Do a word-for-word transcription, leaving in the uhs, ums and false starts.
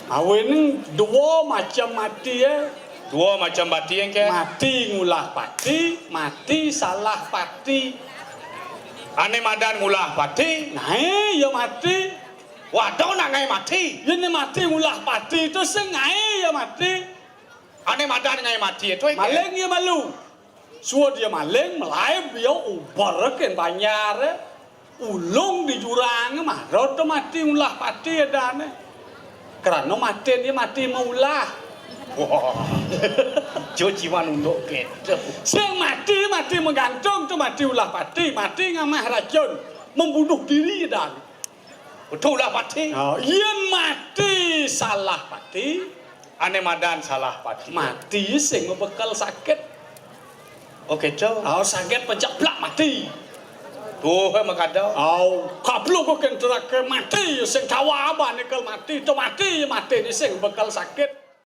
Awinan dua macem mati, eh. Dua macem mati, engké? Mati ngulah pati, mati salah pati. Ané madan ngulah pati? Ngaé ia mati. Waduh, nak ngaé mati? Yén mati ngulah pati to sing ngaé ia mati. Ané madan ngaé mati to, engké? Maling ia malu. Suud ia maling, malaib ia uber kén banjar, eh. Ulung di jurang, mara to mati ngulah pati adané. Krana matin ia mati maulah. Wah. Jo ciman unduk kéto. Sing mati, mati magantung to mati ulah pati, mati ngamah racun, membunuh diri adané. Betul ulah pati. Oh, yén mati salah pati. Ané madan salah pati. Mati sing mabekel sakit. Oh, kéto. Oh, sakit pajeblak mati. Tuh, eh, makada. Oh, kaplug kén neraka mati, sing tawa abané kal mati, to mati, mati sing bekel sakit.